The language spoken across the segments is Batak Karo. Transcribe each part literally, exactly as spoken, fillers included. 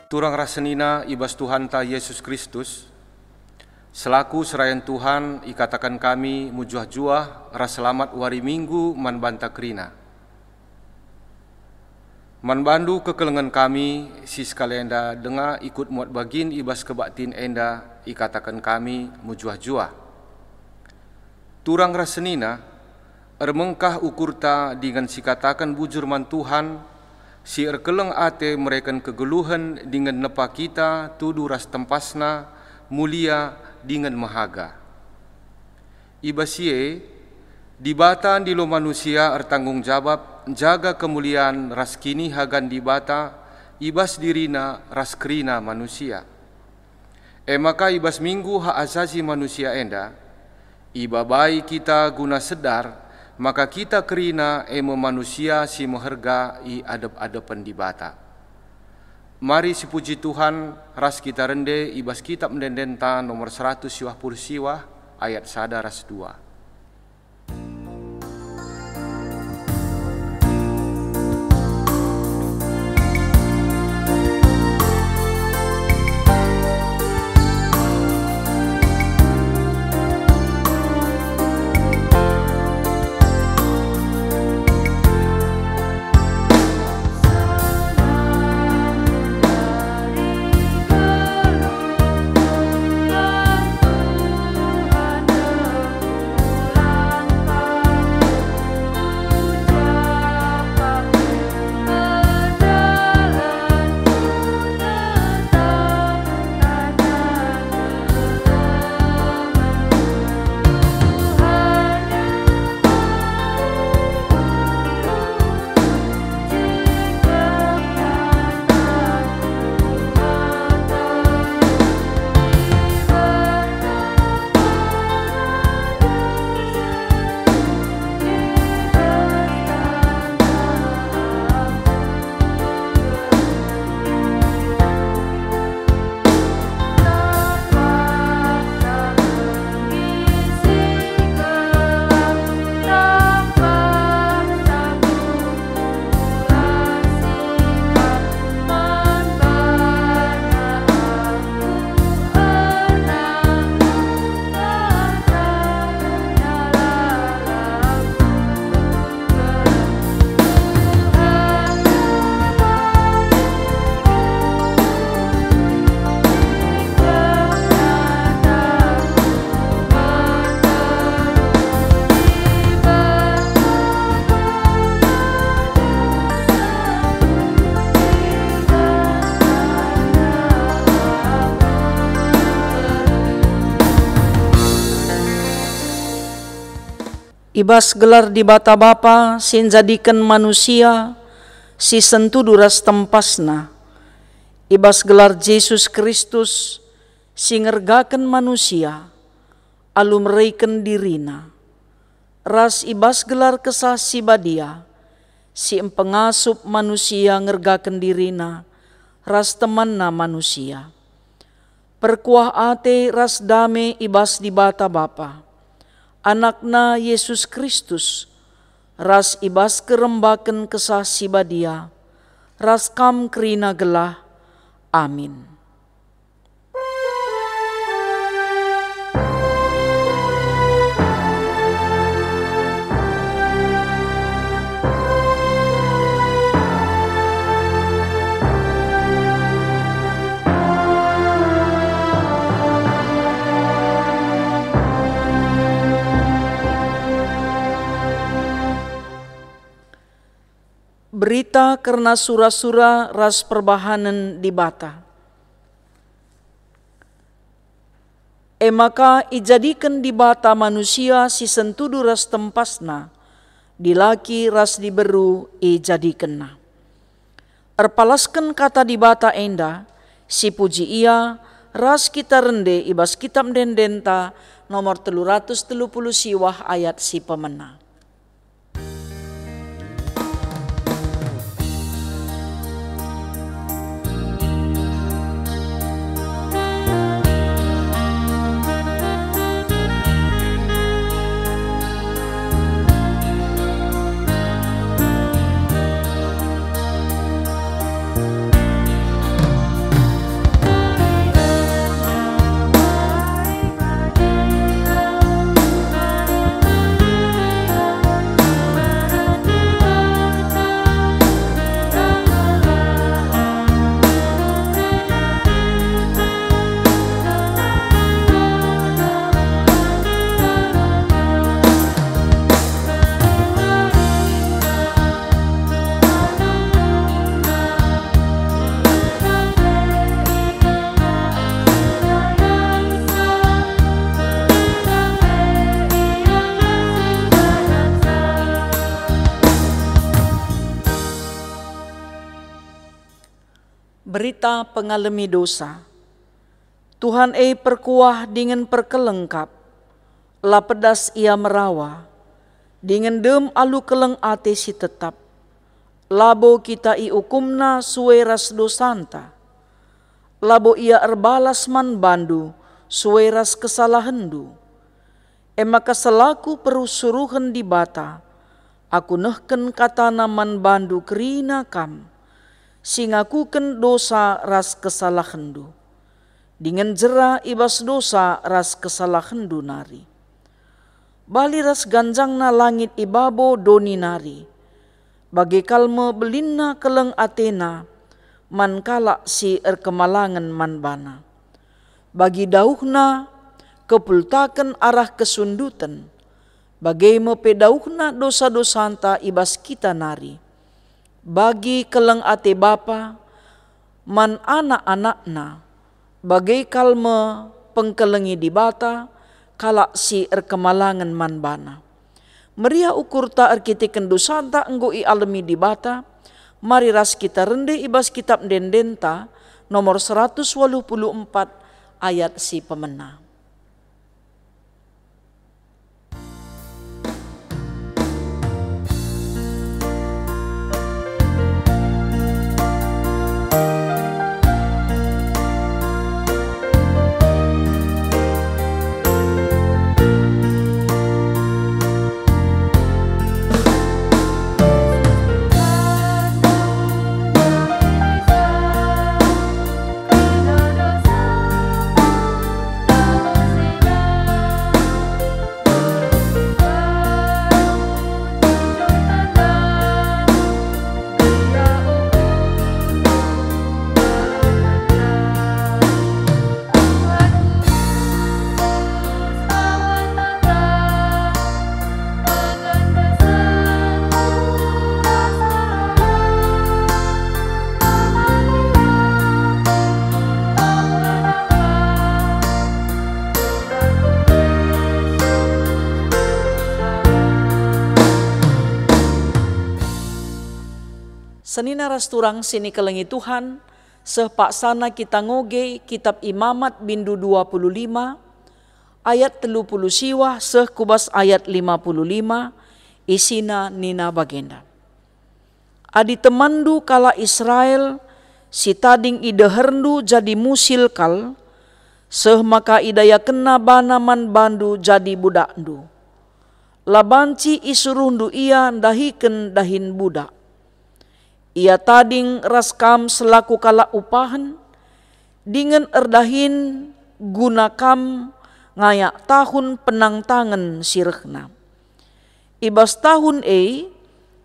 Turang ras senina i bas Tuhanta Jesus Kristus, selaku serayan Tuhan ikataken kami mejuah-juah ras selamat wari Minggu man banta kerina. Man bandu kekelengen kami si sekali enda denga ikut muat bagin i bas kebaktin enda ikataken kami mejuah-juah. Turang ras senina, ermengkah ukurta dingen sikataken bujur man Tuhan, si erkeleng ate mereken kegeluhen dingen nepa kita tudu ras tempasNa, mulia dingen mehaga. I bas si e, Dibata ndilo manusia ertanggung jabap njaga kemulian ras kinihagan Dibata i bas diriNa ras kerina manusia. E maka i bas Minggu Hak Asasi Manusia enda, ibabai kita guna sedar maka kita kerina e me manusia si meherga i adep-adepen Dibata. Mari sipuji Tuhan ras kita rende i bas Kitap Ende-endenta nomor seratus siwah puluh siwah, ayat sada ras dua. I bas gelar Dibata Bapa si njadiken manusia si sentudu ras tempasNa, i bas gelar Jesus Kristus si ngergaken manusia alu mereken diriNa, ras i bas gelar Kesah Si Badia si mpengasup manusia ngergaken dirina ras temanna manusia. Perkuah ate ras dame i bas Dibata Bapa, AnakNa Jesus Kristus, ras i bas kerembaken Kesah Si Badia, ras kam kerina gelah. Amin. Berita kerna sura-sura ras perbahanen Dibata. E maka ijadiken Dibata manusia si sentudu ras tempasNa, dilaki ras diberu ijadikenNa. Erpalasken kata Dibata enda, sipuji Ia ras kita rende i bas Kitap Ende-endenta nomor telu ratus telu puluh siwah ayat si pemena. Berita pengalemi dosa. Tuhan e perkuah dingen perkeleng kap, la pedas Ia merawa, dingen dem alu keleng ate si tetap. Labo kita iukumNa sue ras dosanta. Labo Ia erbalas man bandu sue ras kesalahenndu. E maka selaku peruh-suruhen Dibata, aku nehken kataNa man bandu kerina kam, si ngakuken dosa ras kesalahenndu, dingen jera i bas dosa ras kesalahenndu nari. Bali ras ganjangna langit i babo doni nari, bage kal me belinna keleng ateNa man kalak si erkemalangen man baNa. Bagi dauhNa kepultaken arah kesunduten, bage me pe dauhNa dosa-dosanta i bas kita nari. Bagi keleng ate bapa man anak-anakna, bage kal me pengkelengi Dibata kalak si erkemalangen man baNa. Meriah ukurta erkiteken dosanta enggo ialemi Dibata, mari ras kita rende i bas Kitap Ende-endenta nomor seratus waluh puluh empat ayat si pemena. Senina ras turang si nikelengi Tuhan, seh paksana kita ngoge Kitap Imamat bindu dua puluh lima, ayat telu puluh siwah seh ku bas ayat lima puluh lima, isina nina bagenda: Adi temanndu kalak Israel si tading i deherndu jadi musil kal, seh maka idayakenna bana man bandu jadi budakndu. La banci isuruhndu ia ndahiken dahin budak. Ia tading ras kam selaku kalak upahen, dingen erdahin guna kam ngayak tahun penangtangen si rehna. I bas tahun e,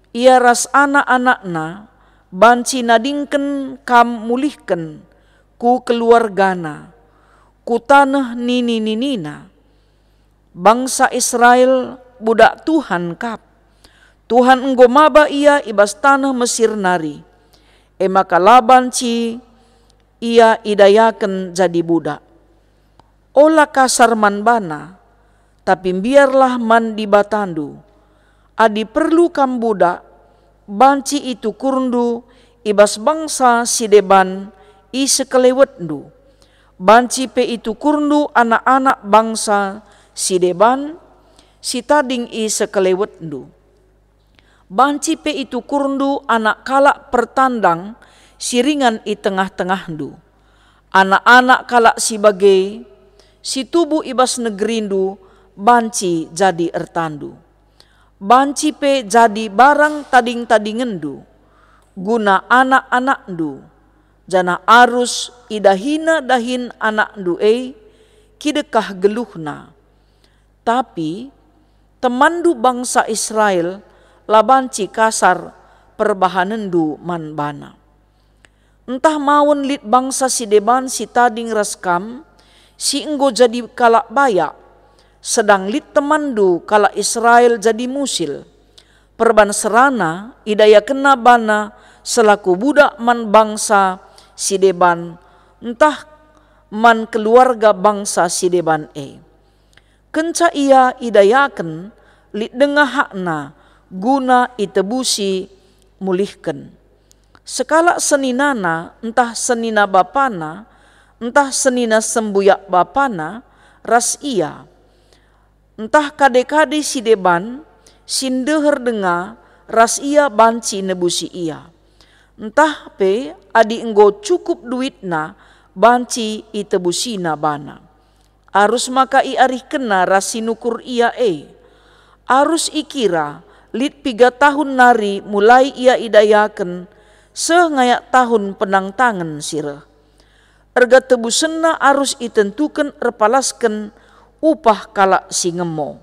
ia ras anak-anakna banci nadingken kam mulihken ku keluargana, ku taneh nini-ninina. Bangsa Israel budak Tuhan kap. Tuhan enggo maba ia i bas taneh Mesir nari, e maka la banci ia idayaken jadi budak. Ola kasar man bana, tapi mbiarlah man Dibatandu. Adi perlu kam budak, banci itukurndu i bas bangsa si deban i sekelewetndu. Banci pe itukurndu anak-anak bangsa si deban si tading i sekelewetndu. Banci pe itukurndu anak kalak pertandang si ringan i tengah-tengahndu. Anak-anak kalak si bage, si tubuh i bas negerindu, banci jadi ertandu. Banci pe jadi barang tading-tadingenndu guna anak-anakndu, janah arus idahina dahin anakndu e kidekah geluhna. Tapi temanndu bangsa Israel la banci kasar perbahanenndu man bana. Ntah mawen lit bangsa si deban si tading ras kam, si enggo jadi kalak bayak, sedang lit temanndu kalak Israel jadi musil. Perban serana idayakenna bana selaku budak man bangsa si deban, ntah man keluarga bangsa si deban e. Kenca ia idayaken, lit denga hakna guna itebusi mulihken. Sekalak seninana, ntah senina bapana, ntah senina sembuyak bapana ras ia, ntah kade-kade si deban si ndeher denga ras ia banci nebusi ia. Ntah pe adi enggo cukup duitna banci itebusina bana. Arus maka iarihkenna ras si nukur ia e. Arus ikira lit piga tahun nari mulai ia idayaken seh ngayak tahun penangtangen si reh. Erga tebusenna arus itentuken erpalasken upah kalak si ngemo.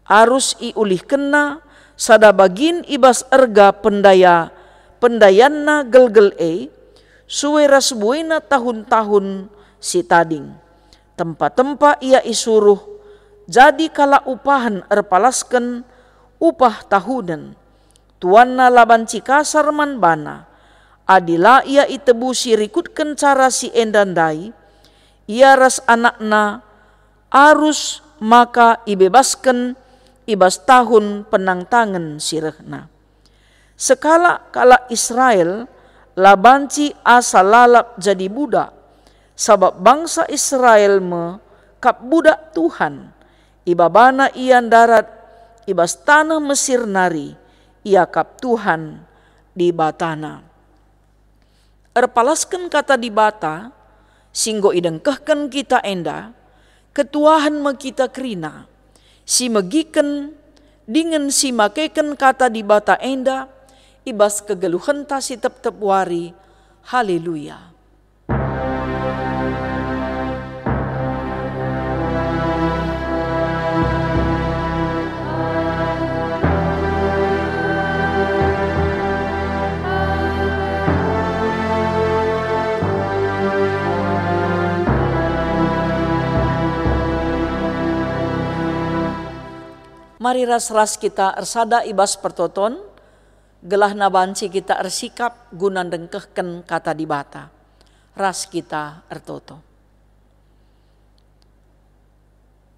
Arus iulihkenna sada bagin i bas erga pendaya, pendayanna gelgel e, sue ras buena tahun-tahun si tading. Tempa-tempa ia isuruh jadi kalak upahen erpalasken upah tahunen. Tuanna la banci kasar man bana. Adi la ia itebusi rikutken cara si enda ndai, ia ras anakna arus maka ibebasken i bas tahun penangtangen si rehna. Sekalak kalak Israel la banci asa lalap jadi budak, sabap bangsa Israel me kap budak Tuhan. Ibabana ia ndarat i bas taneh Mesir nari, iakap Tuhan Dibatana. Erpalasken Kata Dibata si enggo idengkehken kita enda, ketuahen me kita kerina, si megiken dingen si makeken Kata Dibata enda i bas kegeluhenta si tep-tep wari. Haleluya! Mari ras-ras kita ersada i bas pertoton, gelahna banci kita ersikap guna ndengkehken Kata Dibata. Ras kita ertoto.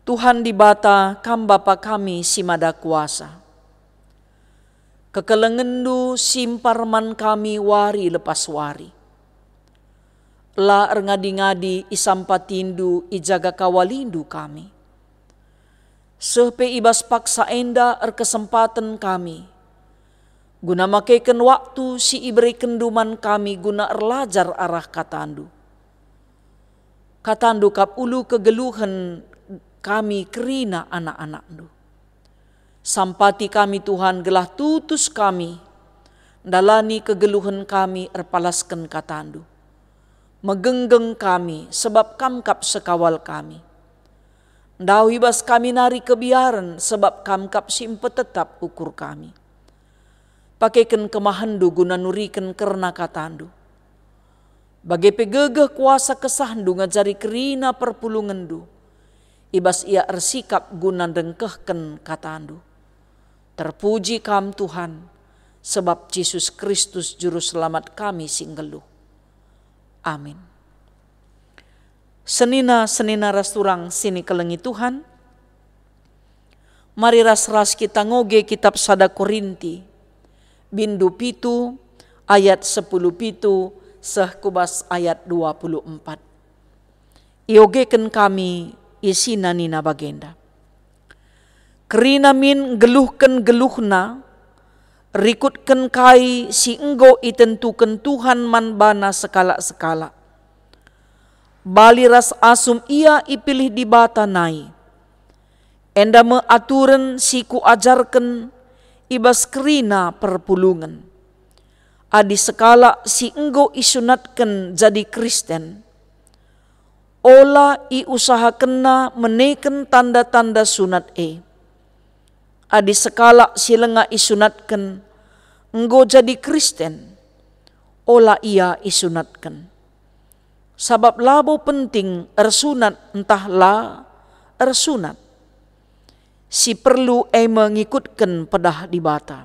Tuhan Dibata, Kam Bapa kami si Mada Kuasa. KekelengenNdu simpar man kami wari lepas wari. La erngadi-ngadi isampatindu, ijaga kawalindu kami. Seh pe i bas paksa enda erkesempaten kami, guna makeken waktu si iberekenNdu man kami guna erlajar arah KataNdu. KataNdu kap ulu kegeluhen kami kerina anak-anakNdu. Sampati kami, Tuhan, gelah tutus kami ndalani kegeluhen kami erpalasken KataNdu. Megenggeng kami, sebab Kam kap sekawal kami. Ndauh i bas kami nari kebiaren, sebab Kam kap si mpetetap ukur kami. Pakeken kemahenNdu guna nuriken kerna KataNdu. Bage pe gegeh kuasa KesahNdu ngajari kerina perpulungenNdu, i bas ia ersikap guna ndengkehken KataNdu. Terpuji Kam, Tuhan, sebab Jesus Kristus Juru Selamat kami si nggeluh. Amin. Senina-senina ras turang si nikelengi Tuhan, mari ras-ras kita ngoge kitab sada Korinti, bindu pitu, ayat sepuluh pitu seh ku bas ayat dua puluh empat. Iogeken kami isina nina bagenda. Kerina min nggeluhken geluhna, rikutken kai si enggo itentuken Tuhan man bana sekalak-sekalak. Bali ras asum ia ipilih Dibata nai. Enda me aturen si kuajarken i bas kerina perpulungen. Adi sekalak si enggo isunatken jadi Kristen, ola iusahakenna meneken tanda-tanda sunat e. Adi sekalak si langa isunatken enggo jadi Kristen, ola ia isunatken. Sabap labo penting ersunat ntah la ersunat. Si perlu e me ngikutken pedah Dibata.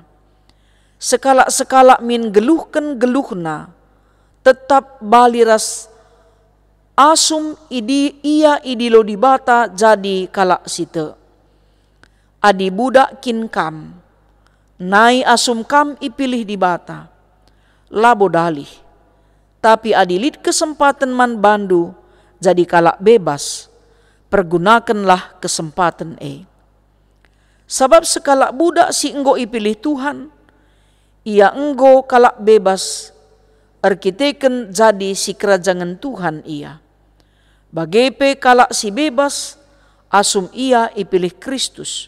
Sekalak-sekalak min geluhken geluhna, tetap bali ras asum idi-, ia idilo Dibata jadi kalak si tek. Adi budak kin kam, nai asum kam ipilih Dibata, labo dalih. Tapi adi lit kesempaten man bandu jadi kalak bebas, pergunakenlah kesempaten e. Sabap sekalak budak si enggo ipilih Tuhan, ia enggo kalak bebas, erkiteken jadi sikerajangen Tuhan ia. Bage pe kalak si bebas, asum ia ipilih Kristus.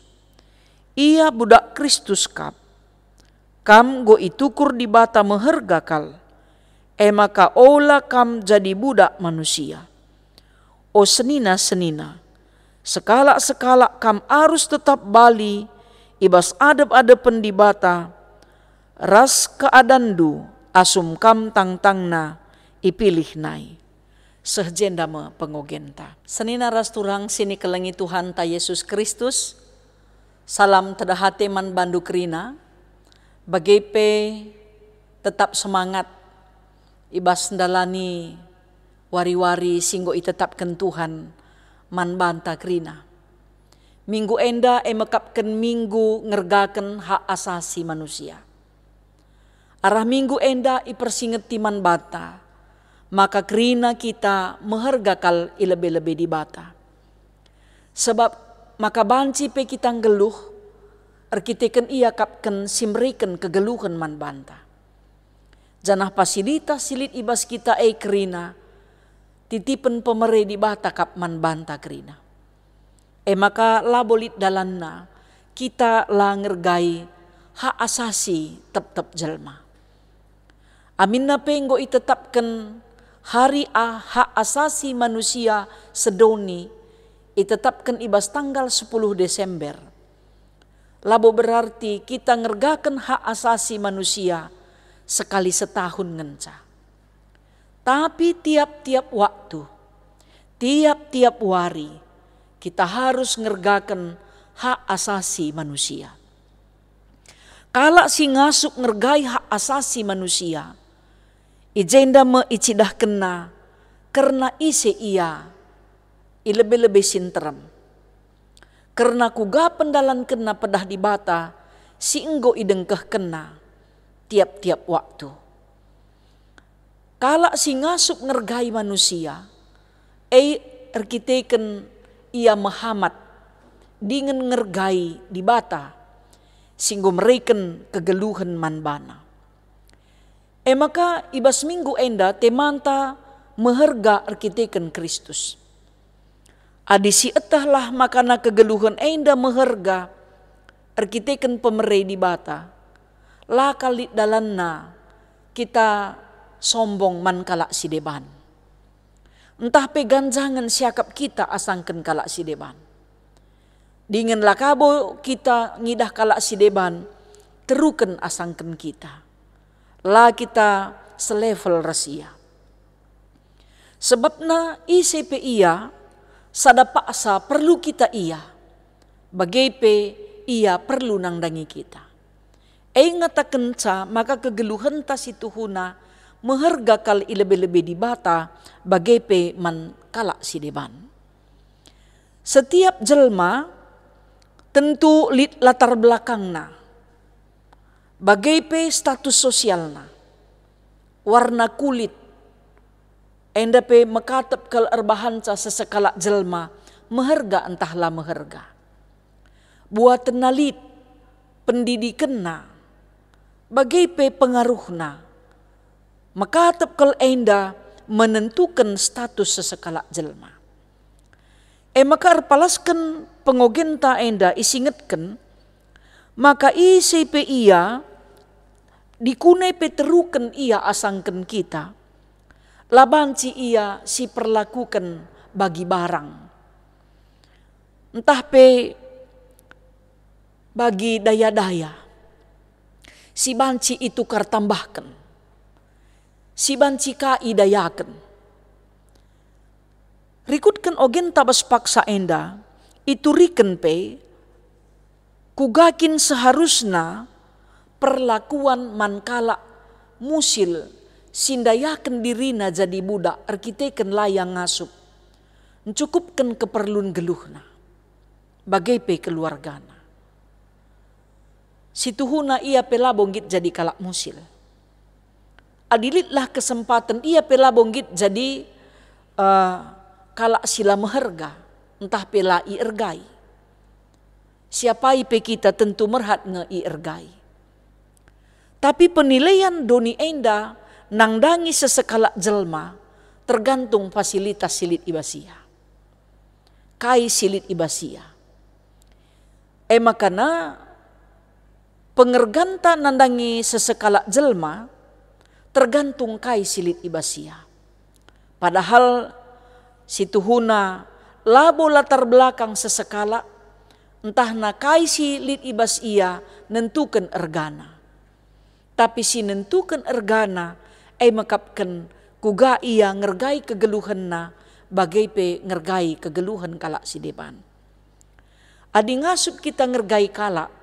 Ia budak Kristus kap. Kam enggo itukur Dibata meherga kal, e maka ola kam jadi budak manusia. O senina-senina, sekalak-sekalak kam arus tetap bali i bas adep-adepen Dibata ras keadanndu asum kam tangtangna ipilih nai. Seh jenda me pengogenta. Senina ras turang si nikelengi Tuhanta Yesus Kristus, salam tedahate man bandu kerina, bage pe tetap semangat i bas ndalani wari-wari si enggo itetapken Tuhan man banta kerina. Minggu enda e mekapken minggu ngergaken hak asasi manusia. Arah minggu enda ipersingeti man banta, maka kerina kita meherga kal i lebe-lebe Dibata. Sebab maka banci pe kita nggeluh, erkiteken Ia kap kin si mereken kegeluhen man banta. Janah fasilitas si lit i bas kita e kerina, titipen pemere Dibata kap man banta kerina. E maka labo lit dalanna kita la ngergai hak asasi tep-tep jelma. Aminna pe enggo itetapken Hari A-, Hak Asasi Manusia sedoni, itetapken i bas tanggal sepuluh Desember. Labo berarti kita ngergaken hak asasi manusia sekali setahun ngenca. Tapi tiap-tiap waktu, tiap-tiap wari, kita harus ngergaken hak asasi manusia. Kalak si ngasup ngergai hak asasi manusia, i jenda me icidahkenna kerna ise ia i lebe-lebe si nterem, kerna kuga pendalankenna pedah Dibata si enggo idengkehkenna tiap-tiap waktu. Kalak si ngasup ngergai manusia, e erkiteken ia mehamat dingen ngergai Dibata si enggo mereken kegeluhen man bana. E maka i bas minggu enda temanta meherga erkiteken Kristus. Adi sietehlah makana kegeluhen enda meherga erkiteken pemere Dibata, la kal lit dalanna kita sombong man kalak si deban, ntah pe ganjangen siakap kita asangken kalak si deban. Dingen la kabo kita ngidah kalak si deban teruken asangken kita. La kita selevel ras ia. Sebabna ise pe ia, sada paksa perlu kita ia, bage pe ia perlu nandangi kita. E ngatakenca maka kegeluhenta si tuhuna meherga kal i lebe-lebe Dibata bage pe man kalak si deban. Setiap jelma tentu lit latar belakangna, bage pe status sosialna, warna kulit, enda pe mekatep kal erbahanca sesekalak jelma meherga ntah la meherga. Buatenna lit, pendidikenna, bage pe pengaruhna, mekatep kal enda menentuken status sesekalak jelma. E maka erpalasken pengogenta enda isingetken maka ise pe ia, dikune pe teruken ia asangken kita, la banci ia siperlakuken bagi barang, ntah pe bagi daya-daya si banci itukar tambahken, si banci ka idayaken. Rikutken ogenta bas paksa enda, ituriken pe kuga kin seharusna perlakuan man kalak musil si ndayaken dirina jadi budak erkiteken la ia ngasup, ncukupken keperlun geluhna, bage pe keluargana. Situhuna ia pe labo nggit jadi kalak musil. Adi litlah kesempaten ia pe labo nggit jadi, eh, kalak si la meherga, ntah pe la iergai. Siapai pe kita tentu merhat nge iergai. Tapi penilaian doni enda nandangi sesekalak jelma tergantung fasilitas si lit i bas ia. Kai si lit i bas ia? E makana pengerganta nandangi sesekalak jelma tergantung kai si lit i bas ia. Padahal situhuna labo latar belakang sesekalak, ntahna kai si lit i bas ia nentuken ergana. Tapi si nentuken ergana, e mekapken kuga ia ngergai kegeluhenna, bage pe ngergai kegeluhen kalak si deban. Adi ngasup kita ngergai kalak,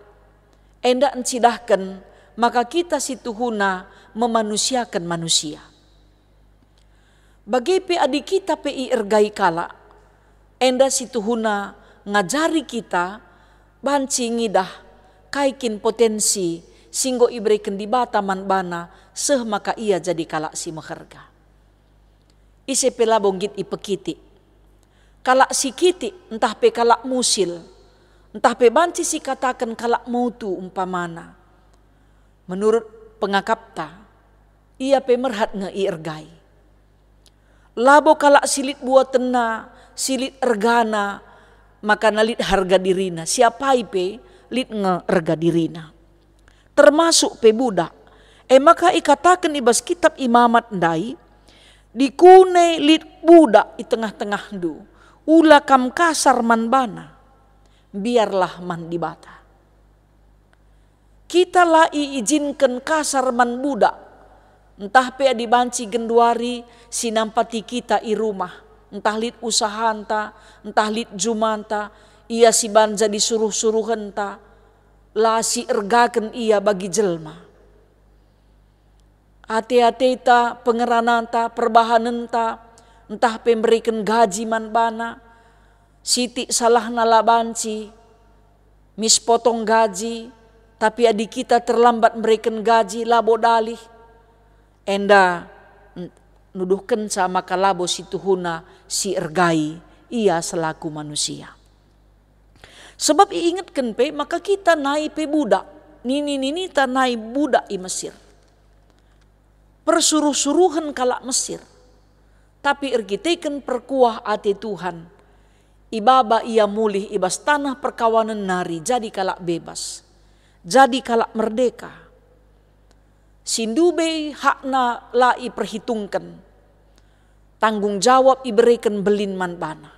enda ncidahken maka kita situhuna memanusiaken manusia. Bage pe adi kita pe iergai kalak, enda situhuna ngajari kita banci ngidah kai kin potensi si enggo ibereken Dibata man bana seh maka ia jadi kalak si meherga. Ise pe labo nggit ipekitik. Kalak si kitik, ntah pe kalak musil, ntah pe banci sikataken kalak motu umpamana. Menurut pengakapta, ia pe merhat nge iergai. Labo kalak si lit buatenna, si lit ergana, makana lit harga dirina. Siapai pe lit nge erga dirina. Termasuk pe budak. E maka ikataken i bas Kitap Imamat ndai, "Dikune lit budak i tengah-tengahndu, ula kam kasar man bana, biarlah man Dibata." Kita la iijinken kasar man budak, ntah pe adi banci genduari si nampati kita i rumah, ntah lit usahanta, ntah lit jumanta, ia si ban jadi suruh-suruhenta, la siergaken ia bagi jelma. Ate-ateta, pengerananta, perbahanenta, ntah pe mereken gaji man bana, sitik salahna la banci, mis potong gaji, tapi adi kita terlambat mereken gaji, labo dalih, enda n-, nuduhkenca maka labo situhuna siergai ia selaku manusia. Sebab iingetken pe maka kita nai pe budak, nini-ninita nai budak i Mesir. Persuruh-suruhen kalak Mesir. Tapi erkiteken perkuah ate Tuhan, ibaba ia mulih i bas taneh perkawanen nari jadi kalak bebas, jadi kalak merdeka. Si ndube hakna la iperhitungken, tanggung jawab ibereken mbelin man bana.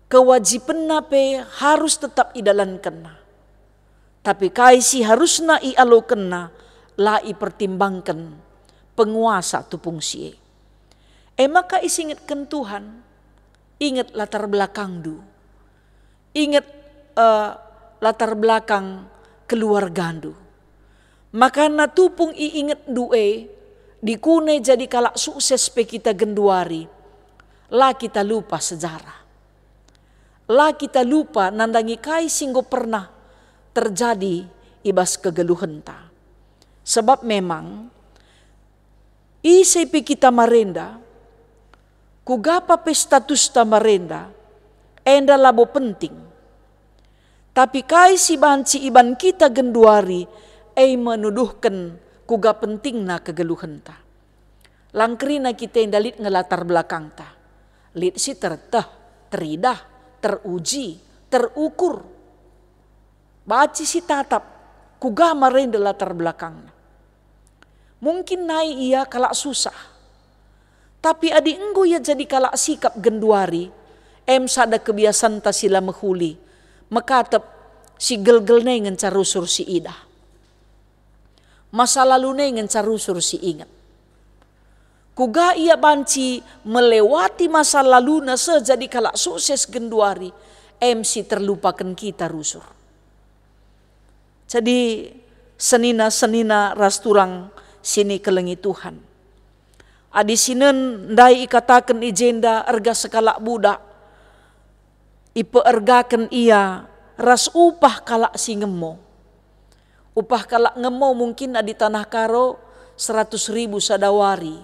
Kewajibenna pe harus tetap idalankenna. Tapi kai si harusna ialokenna la ipertimbangken penguasa tupung si e. E maka isingetken Tuhan, inget latar belakangndu. Inget, eh, latar belakang keluargandu. Makana tupung iingetndu e, dikune jadi kalak sukses pe kita genduari, la kita lupa sejarah. La kita lupa nandangi kai si enggo pernah terjadi i bas kegeluhenta. Sebab memang, ise pe kita marenda, kuga pe statusta marenda, enda labo penting. Tapi kai si banci iban kita genduari, e me nuduhken kuga pentingna kegeluhenta. Lang kerina kita enda lit nge latar belakangta. Lit si terteh, teridah, teruji, terukur. Banci sitatap, kuga marenda latar belakangna. Mungkin nai ia kalak susah. Tapi adi enggo ia jadi kalak sikap genduari, em sada kebiasanta si la mehuli, mekatep si gelgel nai ngenca rusur si idah. Masa lalu nai ngenca rusur si inget. Kuga ia banci melewati masa laluna seh jadi kalak sukses genduari, em si terlupaken kita rusur. Jadi, senina-senina ras turang si nikelengi Tuhan. Adi sinen ndai ikataken i jenda erga sekalak budak, ipeergaken ia ras upah kalak si ngemo. Upah kalak ngemo mungkin adi tanah Karo seratus ribu sada wari,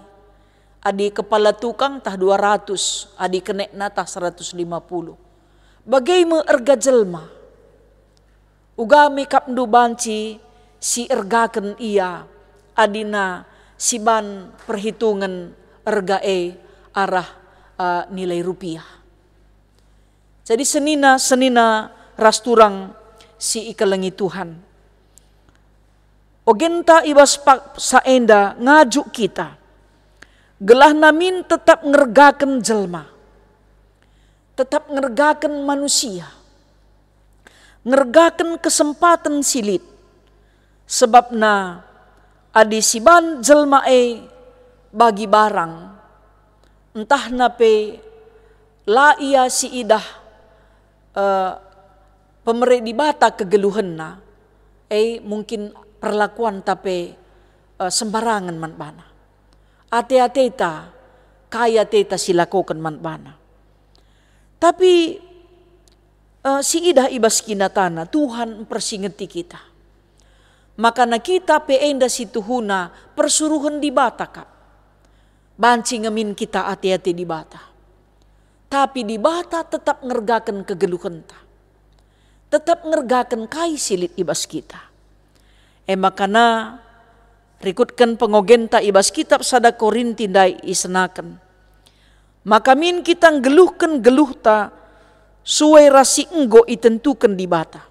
adi kepala tukang tah dua ratus, adi kenekna tah seratus lima puluh. Bage me erga jelma. Uga me kap ndu banci si ergaken ia, adina si ban perhitungen erga e arah, eh, nilai rupiah. Jadi senina-senina ras turang si ikelengi Tuhan. Ogenta i bas paksa enda ngajuk kita, gelah namin tetap ngergaken jelma, tetap ngergaken manusia, ngergaken kesempaten si lit. Sebabna adi si ban jelma e bagi barang, ntahna pe la ia si idah, eh, pemere Dibata kegeluhenna, e mungkin perlakuanta pe, eh, sembarangen man bana. Ate-ateta, kai ateta si lakoken man bana. Tapi, eh, si idah i bas kinatana, Tuhan mpersingeti kita. Makana kita pe enda si tuhuna persuruhen Dibata kap. Banci nge min kita ate-ate Dibata. Tapi Dibata tetap ngergaken kegeluhenta. Tetap ngergaken kai si lit i bas kita. E makana, rikutken pengogenta i bas kitab sada Korinti ndai isenaken, maka min kita nggeluhken geluhta sue ras si enggo itentuken Dibata.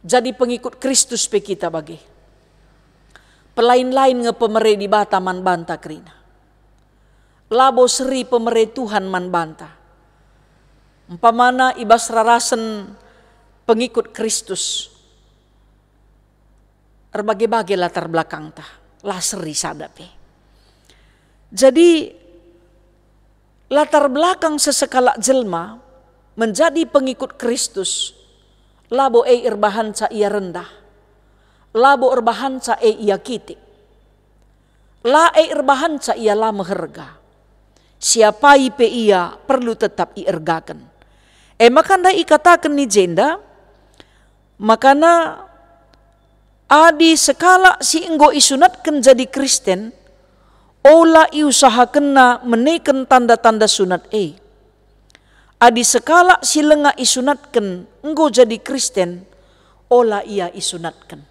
Jadi pengikut Kristus pe kita bage. Pelain-lain nge pemere Dibata man banta kerina. Labo seri pemere Tuhan man banta. Umpamana i bas rarasen pengikut Kristus, erbage-bage latar belakangta, la seri sada pe. Jadi, latar belakang sesekalak jelma menjadi pengikut Kristus, labo e erbahanca ia rendah, labo erbahanca e ia kitik, la e erbahanca ia la meherga. Si apai pe ia perlu tetap iergaken. E maka ndai ikataken i jenda, makana adi sekalak si enggo isunatken jadi Kristen, ola iusahakenna meneken tanda-tanda sunat e. Adi sekalak si langa isunatken enggo jadi Kristen, ola ia isunatken.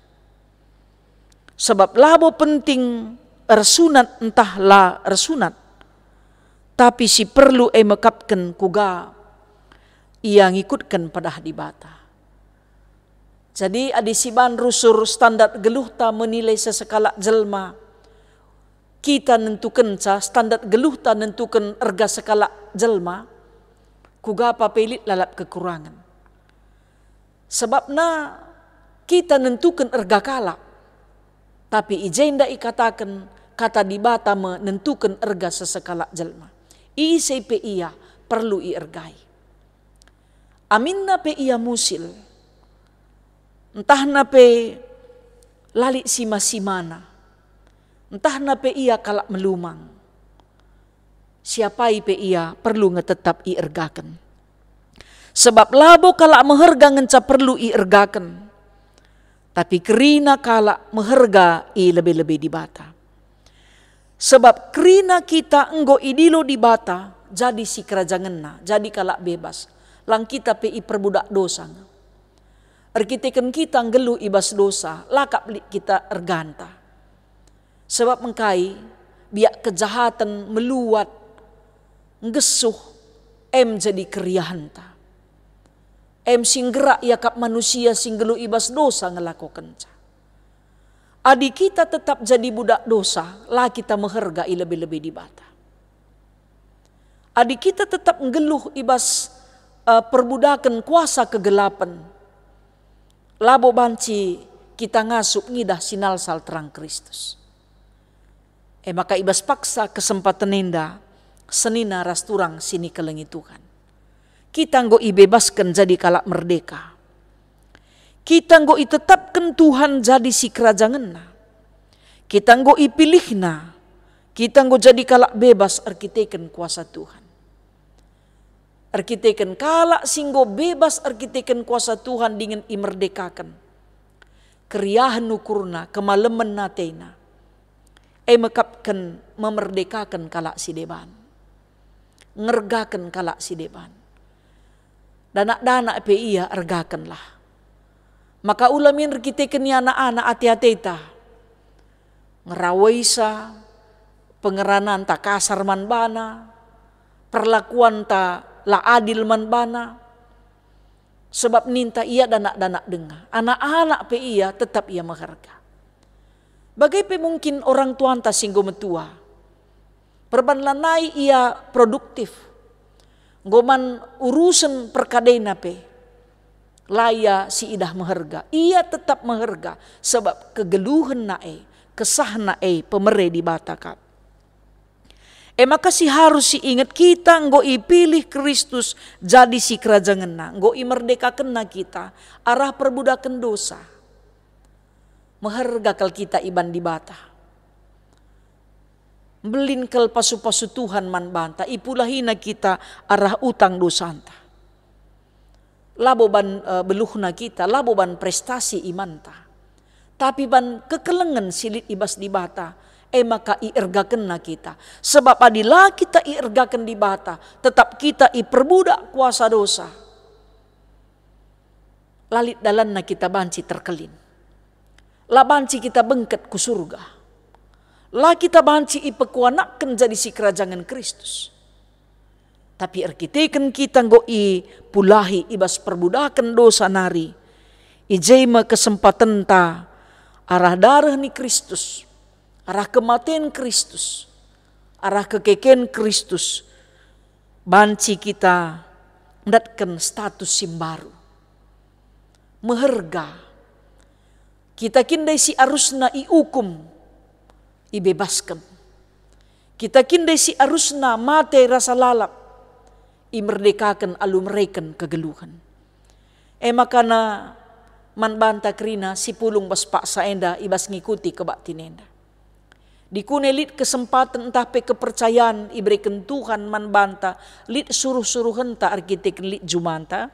Sebab labo penting ersunat ntah la ersunat, tapi si perlu e mekapken kuga ia ngikutken pedah Dibata. Jadi, adi si ban rusur standar geluhta menilai sesekalak jelma, kita nentukenca, standar geluhta nentuken erga sekalak jelma, kuga pe lit lalap kekurangen. Sebabna kita nentuken erga kalak, tapi i jenda ikataken kata Dibata me nentuken erga sesekalak jelma. Ise pe ia perlu iergai. Aminna pe ia musil, ntahna pe la lit sima-simana, ntahna pe ia kalak melumang, si apai pe ia perlu nge tetap iergaken. Sebab labo kalak meherga ngenca perlu iergaken, tapi kerina kalak meherga i lebe-lebe Dibata. Sebab kerina kita enggo idilo Dibata jadi sikerajangenNa, jadi kalak bebas. Lang kita pe iperbudak dosa nge. Erkiteken kita nggeluh i bas dosa, la kap lit kita erganta. Sebab engkai biak kejahaten meluat, nggesuh, em jadi keriahenta. Em si nggerak iakap manusia si nggeluh i bas dosa ngelakokenca. Adi kita tetap jadi budak dosa, la kita meherga i lebe-lebe Dibata. Adi kita tetap nggeluh i bas, eh, perbudaken kuasa kegelapen, labo banci kita ngasup ngidah sinalsal terang Kristus. E maka i bas paksa kesempaten enda, senina ras turang si nikelengi Tuhan, kita enggo ibebasken jadi kalak merdeka. Kita enggo itetapken Tuhan jadi sikerajangenNa. Kita enggo ipilihNa. Kita enggo jadi kalak bebas erkiteken kuasa Tuhan. Erkiteken kalak si enggo bebas erkiteken kuasa Tuhan dingen imerdekaken, keriahen ukurna, kemalemen atena, E mekapken memerdekaken kalak si deban, ngergaken kalak si deban. Danak-danak pe ia ergakenlah. Maka ula min erkiteken ia anak-anak ate-ateta, ngerawaisa, pengerananta kasar man bana, perlakuanta la adil man bana. Sebab ninta ia danak-danak denga, anak-anak pe ia tetap ia meherga. Bage pe mungkin orang tuanta si enggo metua. Perban lanai ia produktif. Enggo man urusen perkadena pe, la ia siidah meherga. Ia tetap meherga, sebab kegeluhenna e, kesahna e, pemere Dibata kap. E maka si harus siinget, kita enggo ipilih Kristus jadi sikerajangenNa, enggo imerdekakenNa kita arah perbudaken dosa. Meherga kal kita iban Dibata. Mbelin kal pasu-pasu Tuhan man banta, ipulahina kita arah utang dosanta. Labo ban, eh, beluhna kita, labo ban prestasi imanta, tapi ban kekelengen si lit i bas Dibata, e maka iergakenNa kita. Sebab adi la kita iergaken Dibata, tetap kita iperbudak kuasa dosa. La lit dalanna kita banci terkelin. La banci kita bengket ku surga. La kita banci ipekuanakken jadi sikerajangen Kristus. Tapi erkiteken kita enggo ipulahi i bas perbudaken dosa nari, i je me kesempatenta arah dareh ni Kristus, arah kematen Kristus, arah kekeken Kristus, banci kita ndatken status si mbaru. Meherga. Kita kin ndai si arusna iukum, ibebasken. Kita kin ndai si arusna mate rasa lalap, imerdekaken alu mereken kegeluhen. E makana man banta kerina si pulung bas paksa enda i bas ngikuti kebaktin enda. Dikune lit kesempaten ntah pe kepercayan ibereken Tuhan man banta, lit suruh-suruhenta erkiteken lit jumanta,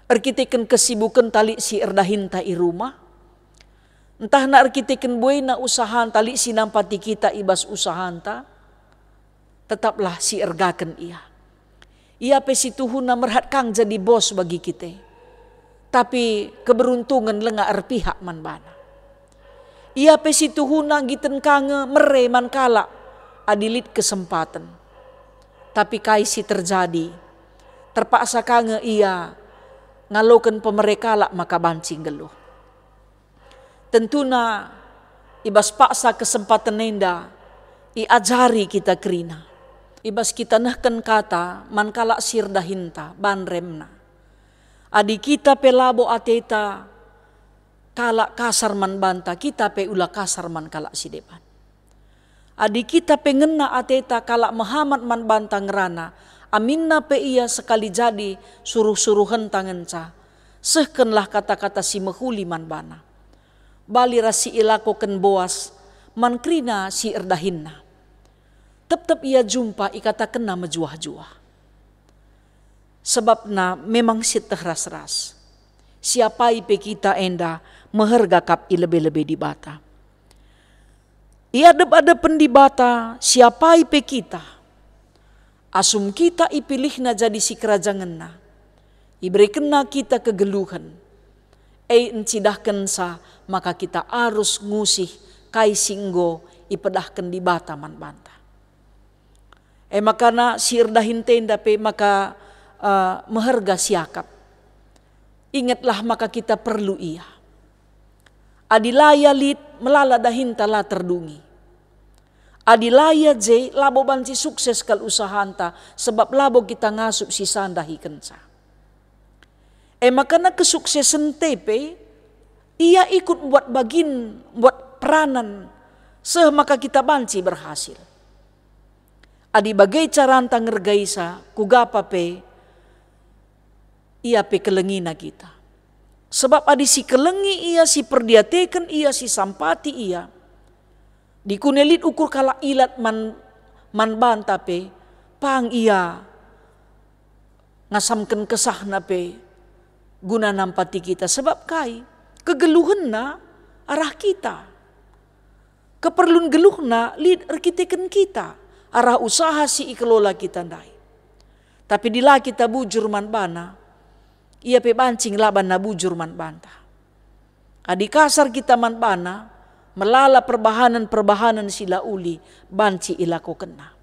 erkiteken kesibukenta lit si erdahinta i rumah, ntahna erkiteken buena usahanta lit si nampati kita i bas usahanta, tetaplah si ergaken ia. Ia pe si tuhuna merhat kang jadi bos bagi kita, tapi keberuntungen langa erpihak man bana. Ia pe si tuhuna nggiten ka nge mere man kalak adi lit kesempaten. Tapi kai si terjadi? Terpaksa ka nge ia ngaloken pemere kalak maka banci nggeluh. Tentuna, i bas paksa kesempaten enda, iajari kita kerina. I bas kita nehken kata man kalak si erdahinta, ban remna. Adi kita pe labo ateta kalak kasar man banta, kita pe ula kasar man kalak si deban. Adi kita pe ngena ateta kalak mehamat man banta ngerana, aminna pe ia sekali jadi suruh-suruhenta ngenca, sehkenlah kata-kata si mehuli man bana. Bali ras si ilakoken Boas man kerina si erdahinna. Tep-tep ia jumpa ikatakenna mejuah-juah. Sebabna memang sieteh ras-ras. Siapai pe kita enda meherga kap i lebe-lebe Dibata. I adep-adepen Dibata, siapai pe kita, asum kita ipilihNa jadi sikerajangenNa, iberekenNa kita kegeluhen, e encidahkenca maka kita arus ngusih kai si enggo ipedahken Dibata man banta. E makana si erdahinta enda pe maka, eh, meherga siakap. Ingetlah maka kita perlu ia. Adi la ia lit, melala dahinta la terdungi. Adi la ia je, labo banci sukses kal usahanta, sebab labo kita ngasup si sa ndahikenca. E makana kesuksesenta pe, ia ikut mbuat bagin, mbuat peranan, seh maka kita banci berhasil. Adi bage caranta ngergaisa, kuga pe, ia pe kelengina kita. Sebab adi si kelengi ia, si perdiateken ia, si sampati ia, dikune lit ukur kalak ilat man, man banta pe, pang ia ngasamken kesahna pe guna nampati kita. Sebab kai? Kegeluhenna arah kita. Keperlun geluhna lit erkiteken kita, arah usaha si ikelola kita ndai. Tapi dila kita bujur man bana, ia pe banci ngelabanna bujur man banta. Adi kasar kita man bana, melala perbahanen-perbahanen si la uli banci ilakokenna.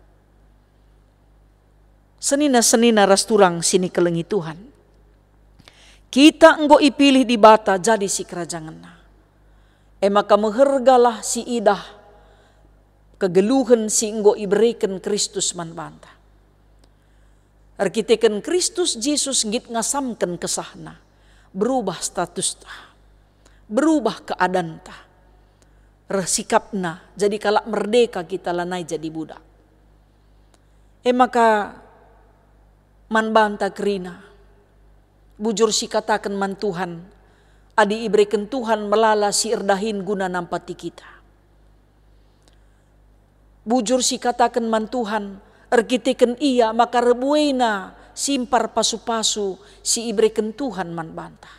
Senina-senina ras turang si nikelengi Tuhan. Kita enggo ipilih Dibata jadi sikerajangenNa. E maka mehergalah si idah kegeluhen si enggo ibereken Kristus man banta. Erkiteken Kristus Jesus nggit ngasamken kesahNa, berubah statusta, berubah keadanta, reh sikapna jadi kalak merdeka kita, lanai jadi budak. E maka man banta kerina, bujur sikataken man Tuhan, adi ibereken Tuhan melala si erdahin guna nampati kita. Bujur sikataken man Tuhan, erkiteken ia maka rebuena simpar pasu-pasu si ibereken Tuhan man banta.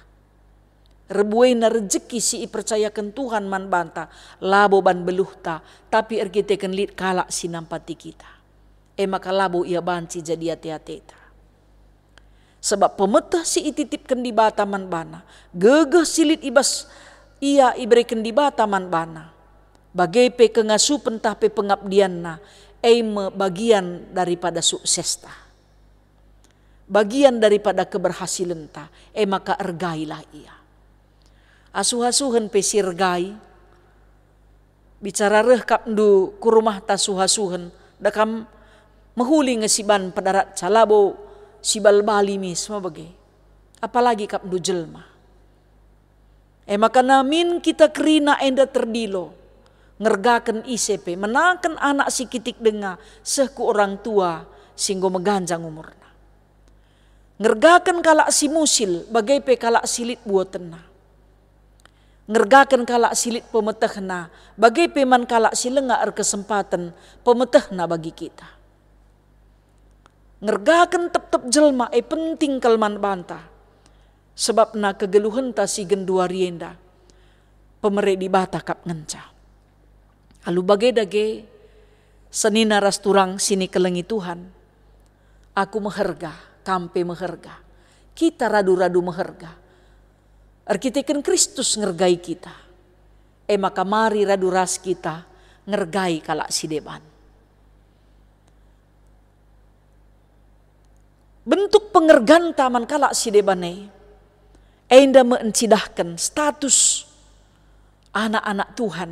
Rebuena rejeki si ipercayaken Tuhan man banta, labo ban beluhta, tapi erkiteken lit kalak si nampati kita. E maka labo ia banci jadi ate-ateta. Sebab pemeteh si ititipken Dibata man bana, gegeh si lit i bas ia ibereken Dibata man bana, bage pe kengasupen tah pe pengabdianna, e me bagian daripada suksesta, bagian daripada keberhasilenta, e maka ergailah ia. Asuh-asuhen pe si ergai, bicara reh kapndu ku rumahta suh-asuhen, da kam mehuli nge siban pedaratca, labo sibal-bali mis me bage, apalagi kapndu jelma. E maka namin kita kerina enda terdilo, ngergaken ise pe, menaken anak si kitik denga seh ku orang tua si enggo meganjang umurna. Ngergaken kalak si musil, bage pe kalak si lit buatenna. Ngergaken kalak si lit pemetehna, bage pe man kalak si langa erkesempaten pemetehna bagi kita. Ngergaken tep-tep jelma e penting kal man banta, sebabna kegeluhenta si genduari enda pemere Dibata kap ngenca. Alu bage dage, senina ras turang si nikelengi Tuhan, aku meherga, kam pe meherga, kita radu-radu meherga. Erkiteken Kristus ngergai kita, e maka mari radu ras kita ngergai kalak si deban. Bentuk pengerganta man kalak si deban e, enda me encidahken status anak-anak Tuhan.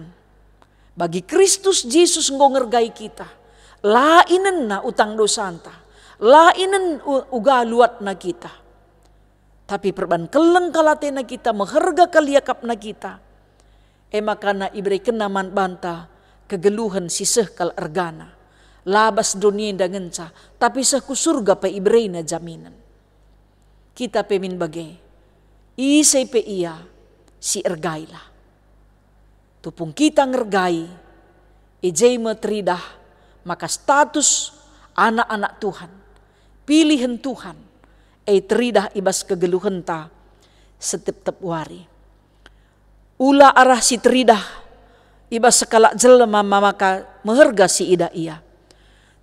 Bagi Kristus Jesus enggo ngergai kita, la inenna utang dosanta, la inen u-, uga luatna kita. Tapi perban keleng kal atena kita, meherga kal iakapna kita, e maka iberekenna man banta kegeluhen si seh kal ergana. La bas doni enda ngenca, tapi seh ku Surga pe iberena jaminen. Kita pe min bage, ise pe ia, si ergailah. Tupung kita ngergai, i je me teridah maka status anak-anak Tuhan, pilihen Tuhan, e teridah i bas kegeluhenta setep-tep wari. Ula arah si teridah i bas sekalak jelma maka meherga si idah ia,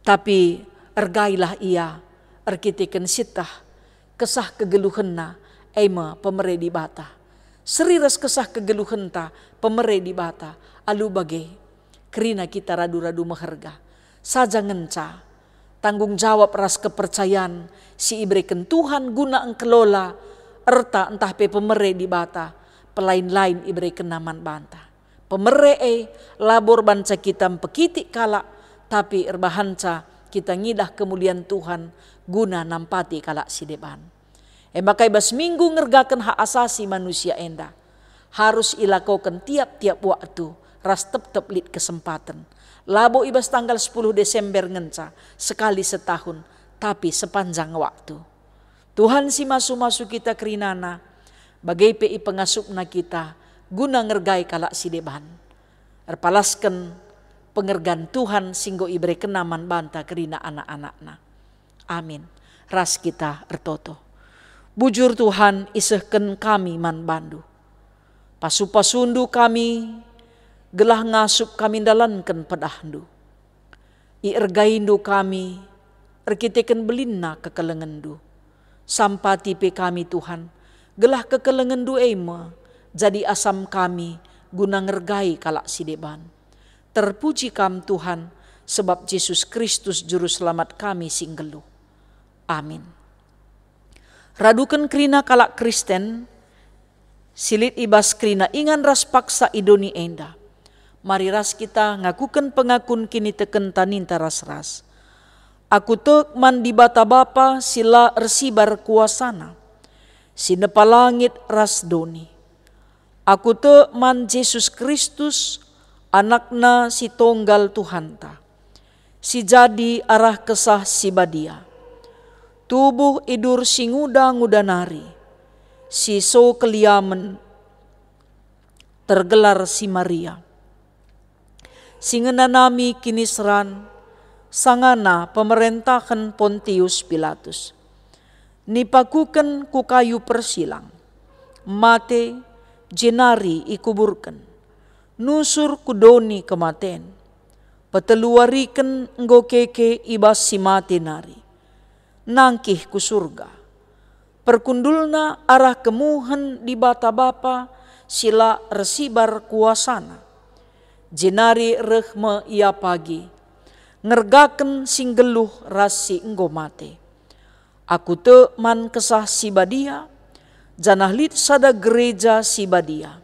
tapi ergailah ia erkiteken sieteh kesah kegeluhenna, e me pemere Dibata. Seri ras kesah kegeluhenta pemere Dibata, alu bage, kerina kita radu-radu meherga. Saja ngenca tanggung jawab ras kepercayan si ibereken Tuhan guna engkelola erta ntah pe pemere Dibata, pelain-lain iberekenna man banta. Pemere e labo erbahanca kita mpekitik kalak, tapi erbahanca kita ngidah kemulian Tuhan guna nampati kalak si deban. E maka i bas minggu ngergaken hak asasi manusia enda, harus ilakoken tiap-tiap waktu ras tep-tep lit kesempaten. Labo i bas tanggal sepuluh Desember ngenca, sekali setahun, tapi sepanjang waktu. Tuhan si masu-masu kita kerinana, bage pe ipengasupna kita guna ngergai kalak si deban. Erpalasken pengergan Tuhan si enggo iberekenna man banta kerina anak-anakna. Amin. Ras kita ertoto. Bujur Tuhan, isehken kami man bandu. Pasu-pasundu kami gelah ngasup kami ndalanken pedahndu. Iergaindu kami erkiteken belinna kekelengenNdu. Sampati pe kami, Tuhan, gelah kekelengenNdu e me jadi asam kami guna ngergai kalak si deban. Terpuji Kam, Tuhan, sebab Jesus Kristus Juru Selamat kami si nggeluh. Amin. Raduken kerina kalak Kristen si lit i bas kerina ingan ras paksa i doni enda. Mari ras kita ngakuken pengakun kinitekenta ninta ras-ras. Aku tek man Dibata Bapa si la ersibar kuasaNa, si nepa langit ras doni. Aku tek man Jesus Kristus, AnakNa si tonggal Tuhanta, si jadi arah Kesah Si Badia, tubuh idur si nguda-nguda nari, si so keliamen, tergelar si Maria, si ngenanami kiniseran sangana pemerentahen Pontius Pilatus. Nipakuken ku kayu persilang, mate, jenari ikuburken, nusur ku doni kematen. Peteluwariken enggo keke i bas si mate nari, nangkih ku Surga. Perkundulna arah kemuhen Dibata Bapa si la ersibar kuasaNa. Jenari reh me Ia pagi, ngergaken si nggeluh ras si enggo mate. Aku tek man Kesah Si Badia, janah lit sada gereja si badia,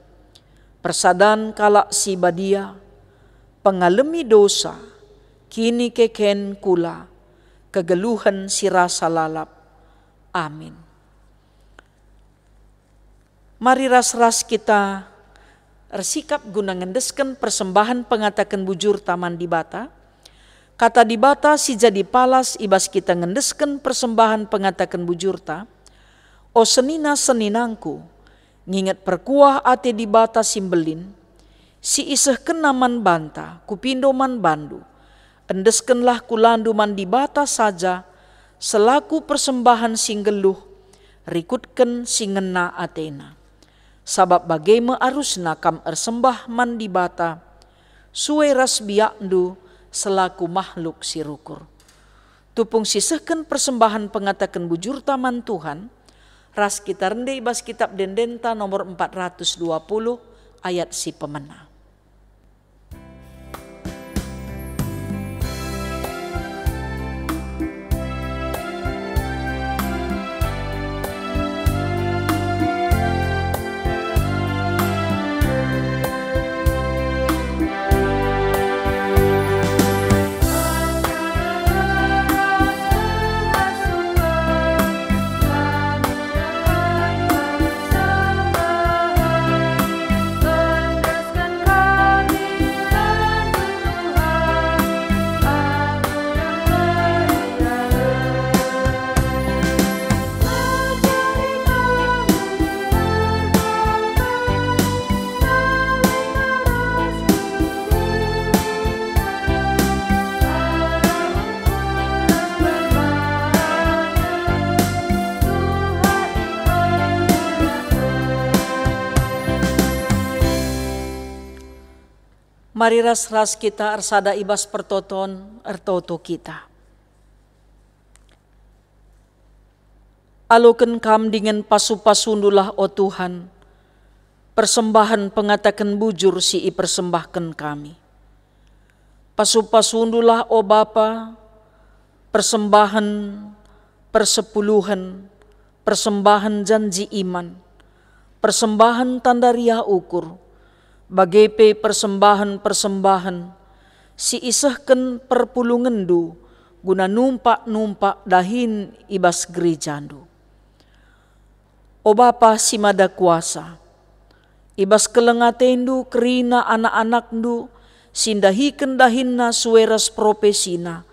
persadan kalak si badia, pengalemi dosa, kinikeken kula, kegeluhen si rasa lalap. Amin. Mari ras-ras kita ersikap guna ngendesken persembahen pengataken bujurta man Dibata. Kata Dibata si jadi palas i bas kita ngendesken persembahen pengataken bujurta. O senina-seninangku, nginget perkuah ate Dibata si mbelin, si isehkenNa man banta, kupindo man bandu. Endeskenlah kulandu man Dibata saja selaku persembahen si nggeluh, rikutken si ngena ateNa. Sabap bage me arusna kam ersembah man Dibata, sue ras biakndu selaku mahluk si rukur. Tupung sisehken persembahen pengataken bujurta man Tuhan, ras kita rende i bas Kitab Ende-endenta nomor empat ratus dua puluh, ayat si pemena. Mari ras-ras kita ersada i bas pertoton, ertoto kita. Aloken Kam dingen pasu-pasundulah, o Tuhan, persembahen pengataken bujur si ipersembahken kami. Pasu-pasundulah, o Bapa, persembahen persepuluhen, persembahen janji iman, persembahen tanda riah ukur, bage pe persembahen-persembahen si isehken perpulungenNdu guna numpak-numpak dahin i bas gerejaNdu. O Bapa si Mada Kuasa, i bas keleng ateNdu kerina anak-anakNdu si ndahiken dahinna sue ras propesina,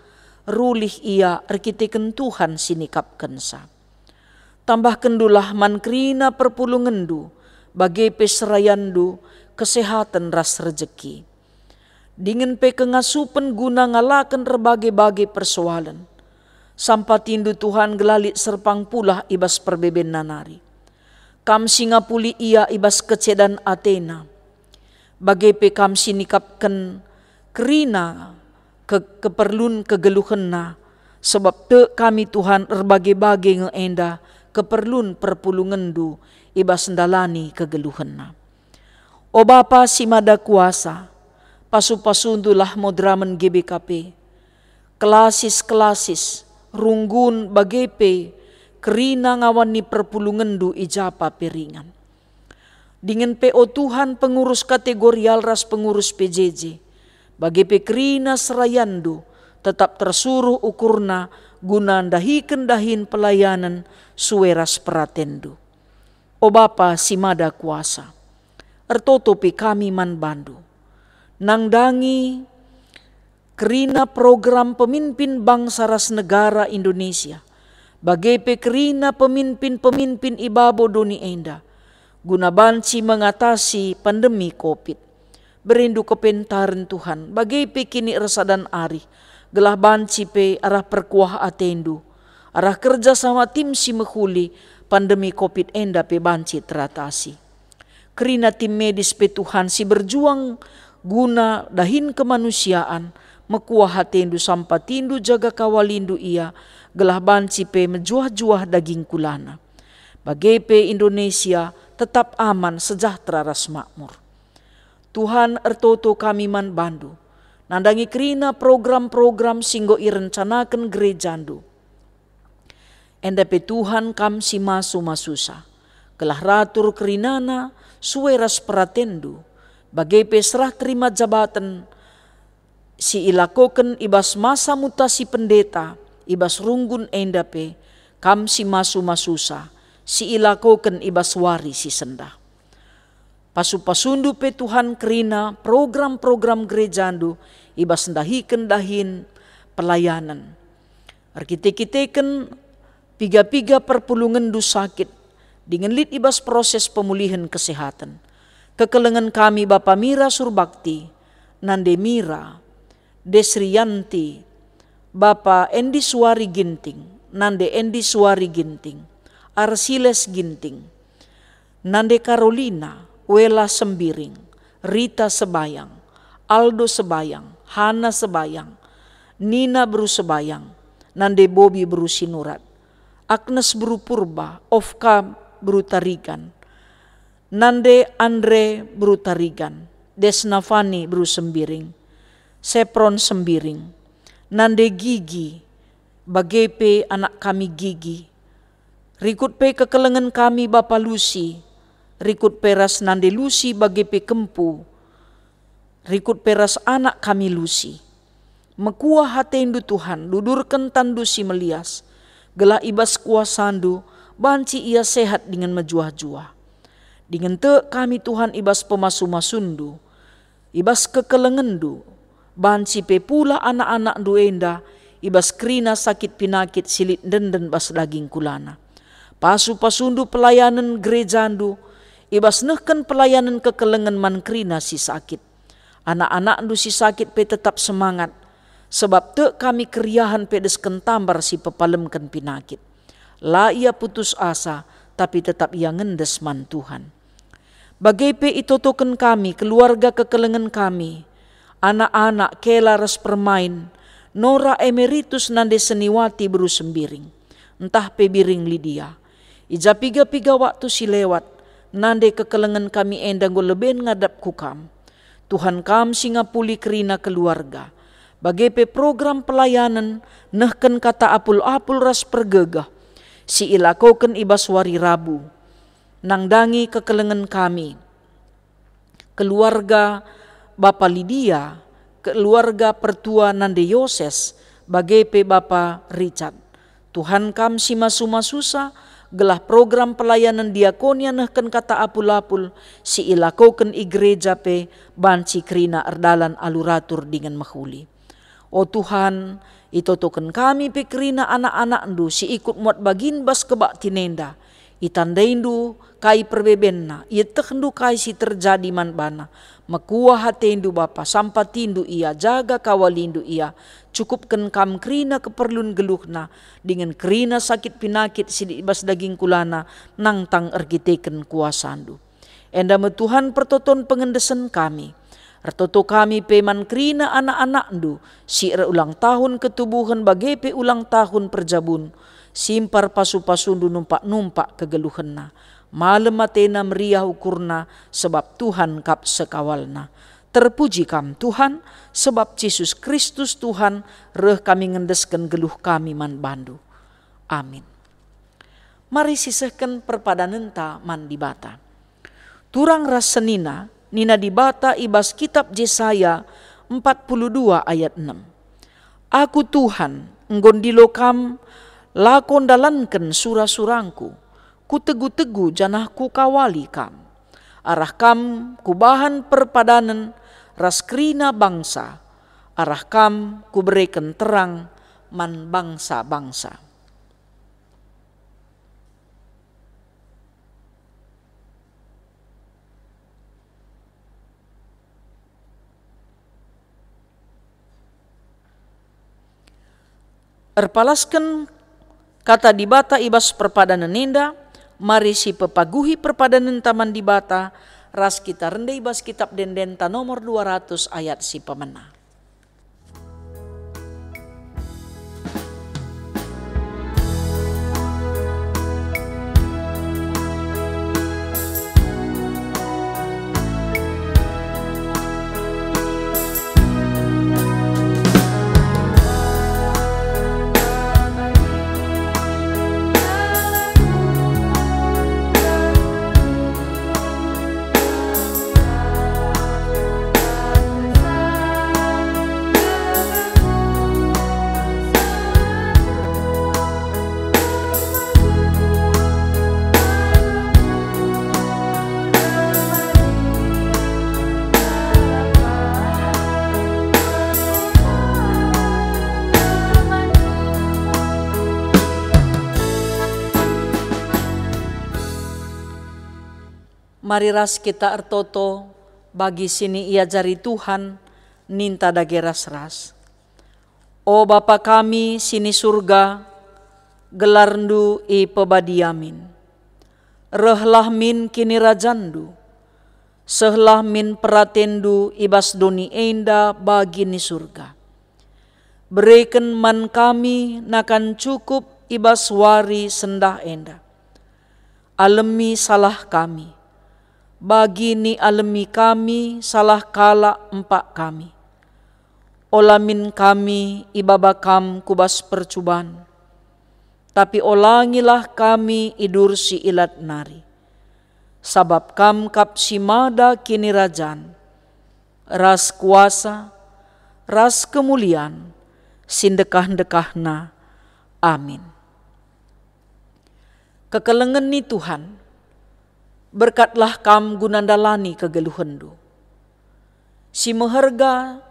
rulih ia erkiteken Tuhan si nikapkensa. Tambahkendulah man kerina perpulungenNdu, bage pe serayanNdu, kesehaten ras rejeki. Dingen pe kengasupen guna ngalaken erbage-bage persoalen. SampatiNdu, Tuhan, gelah lit serpang pulah i bas perbebenna nari. Kam si ngapuli ia i bas kecedan atena. Bage pe kam si nikapken kerina ke-, keperlun kegeluhenna, sebab tek kami Tuhan erbage-bage nge enda keperlun perpulungenndu i bas ndalani kegeluhenna. O Bapa si Mada Kuasa, pasu-pasundulah moderamen G B K P, kelasis-kelasis, runggun bage pe kerina ngawan ni perpulungenndu i japa pe ringan. Dingen pe, o Tuhan, pengurus kategorial ras pengurus P J J, bage pe kerina serayanndu, tetap tersuruh ukurna guna ndahiken dahin pelayanen sue ras peratenndu. O Bapa si Mada Kuasa, ertoto pe kami man bandu. Nandangi kerina program pemimpin bangsa ras negara Indonesia, bage pe kerina pemimpin-pemimpin i babo doni enda, guna banci mengatasi pandemi covid. Berindu kepentaren Tuhan, bage pe kini ersadan arih, gelah banci pe arah perkuah atendu, arah kerja sama tim si mehuli, pandemi covid enda pe banci teratasi. Kerina tim medis pe Tuhan si berjuang guna dahin kemanusiaan, mekuah atendu sampatindu jaga kawalindu ia, gelah banci pe mejuah-juah daging kulana. Bage pe Indonesia tetap aman, sejahtera ras makmur. Tuhan, ertoto kami man bandu, nandangi kerina program-program si enggo irencanaken gerejandu. Enda pe Tuhan, kam si masu-masusa, gelah ratur kerinana sue ras peratenndu, bage pe serah terima jabaten si ilakoken i bas masa mutasi pendeta i bas runggun enda pe, kam si masu-masusa, si ilakoken i bas wari si sendah. Pasu-pasundu pe Tuhan kerina program-program gerejandu i bas ndahiken dahin pelayanen. Erkite-kiteken piga-piga perpulungenndu sakit, dingen lit i bas proses pemulihen kesehatan. Kekelengen kami Bapa Mira Surbakti, Nande Mira, Desrianti, Bapa Endi Suari Ginting, Nande Endi Suari Ginting, Arsiles Ginting, Nande Karolina, Wela Sembiring, Rita Sebayang, Aldo Sebayang, Hana Sebayang, Nina Beru Sebayang, Nande Bobi Beru Sinurat, Agnes Beru Purba, Ofka Beru Tarigan, Nande Andre Beru Tarigan, Desnavani Beru Sembiring, Sepron Sembiring, Nande Gigi, bage pe anak kami Gigi, rikut pe kekelengen kami Bapa Lusi, rikut pe ras Nande Lusi bage pe Kempu, rikut pe ras anak kami Lusi. Mekuah atendu Tuhan, dudurken tanNdu si melias, gelah i bas kuasaNdu banci ia sehat dingen mejuah-juah. Dingen tek kami Tuhan i bas pemasu-masuNdu, i bas kekelengenNdu, banci pe pulah anak-anakNdu enda i bas kerina sakit pinakit si lit ndenden bas daging kulana. Pasu-pasuNdu pelayanen gerejaNdu, i bas nehken pelayanen kekelengen man kerina si sakit. Anak-anakNdu si sakit pe tetap semangat, sebab tek kami keriahen pedesken tambar si pepalemken pinakit. La ia putus asa, tapi tetap ia ngendes man Tuhan. Bage pe itotoken kami keluarga kekelengen kami, anak-anak, Kela ras Permain, Nora Emeritus, Nande Seniwati Beru Sembiring, ntah pe Biring Lidia. I ja piga-piga waktu si lewat, Nande kekelengen kami enda enggo leben ngadap ku Kam. Tuhan, Kam si ngapuli kerina keluarga, bage pe program pelayanen nehken kata apul-apul ras pergegeh si ilakoken i bas wari Rabu. Nandangi kekelengen kami, keluarga Bapa Lidia, keluarga Pertua Nande Yoses, bage pe Bapa Richard. Tuhan, Kam si masu-masusa, gelah program pelayanen diakonia nehken kata apul-apul si ilakoken i gereja pe banci kerina erdalan alu ratur dingen mehuli. O Tuhan, itotoken kami pe kerina anak-anakNdu si ikut muat bagin bas kebaktin enda. ItandaiNdu kai perbebenna, ietehndu kai si terjadi man bana. Mekuah ateNdu, Bapa, sampatindu ia, jaga kawalindu ia. Cukupken Kam kerina keperlun geluhna, dingen kerina sakit pinakit si lit i bas daging kulana, nangtang erkiteken kuasaNdu. Enda me Tuhan pertoton pengendesen kami. Ertoto kami pe man kerina anak-anakNdu si erulang tahun ketubuhen bage pe ulang tahun perjabun, si mparpasu-pasuNdu numpak-numpak kegeluhenna. Malem atena meriah ukurna, sebab Tuhan kap sekawalna. Terpuji Kam, Tuhan, sebab Jesus Kristus Tuhan, reh kami ngendesken geluh kami man baNdu. Amin. Mari sisehken perpadanenta man Dibata. Turang ras senina, nina Dibata i bas kitab Jesaya empat puluh dua ayat enem, "Aku Tuhan, enggo ndilo kam, lako ndalanken sura-surangKu, Kutegu-tegu janah Kukawali kam. Arah kam Kubahan perpadanen ras kerina bangsa, arah kam Kubereken terang man bangsa-bangsa." Erpalasken Kata Dibata i bas perpadanen enda, mari sipepaguhi perpadanenta man Dibata ras kita rende i bas Kitab Ende-Endenta nomor dua ratus ayat si pemena. Mari ras kita ertoto bagi si niajari Tuhan, ninta dage ras-ras. O Bapa kami si ni Surga, gelarNdu ipebadia min. Rehlah min kinirajanNdu. Sehlah min peratenNdu i bas doni enda bagi ni Surga. Bereken man kami nakan cukup i bas wari sendah enda. Alemi salah kami, bagi nialemi kami salah kalak empak kami. Ola min kami ibaba Kam ku bas percuban, tapi olangilah kami i bas si ilat nari. Sabap Kam kap si mada kinirajan, ras kuasa, ras kemulian, si ndekah-ndekahna. Amin. Kekelengen ni Tuhan, berkatlah kam guna ndalani kegeluhenndu. Si meherga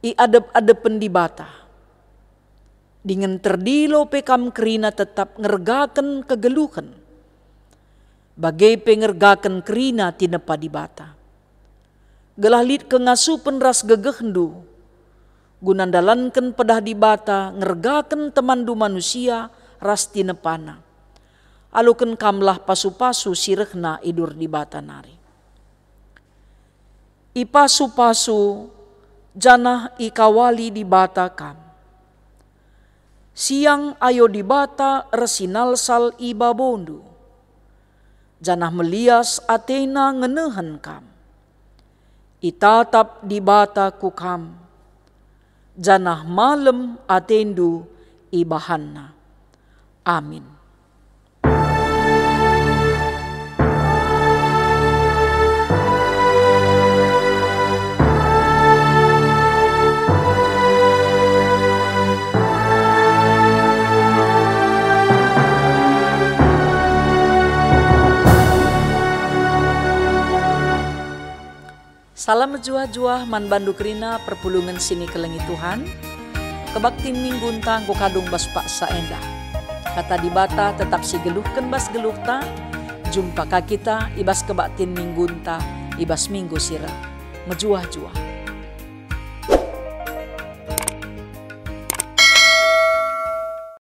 i adep-adepen Dibata, dingen terdilo pe kam kerina tetap ngergaken kegeluhen, bage pe ngergaken kerina tinepa Dibata. Gelah lit kengasupen ras gegehndu, guna ndalanken pedah Dibata ngergaken temanndu manusia ras tinepana. Aloken kamlah pasu-pasu si rehna i bas Dibata nari. Ipasu-pasu janah ikawali Dibata kam. Siang ayo Dibata ersinalsal i babondu, janah melias ateNa ngenehen kam. Itatap Dibata ku kam, janah malem atendu ibahanNa. Amin. Salam mejuah-juah man bandu kerina perpulungen si nikelengi Tuhan. Kebaktin minggunta enggo kadung bas paksa enda. Kata Dibata tetap sigeluhken bas geluhta. Jumpa ka kita i bas kebaktin minggunta i bas minggu si reh. Mejuah-juah.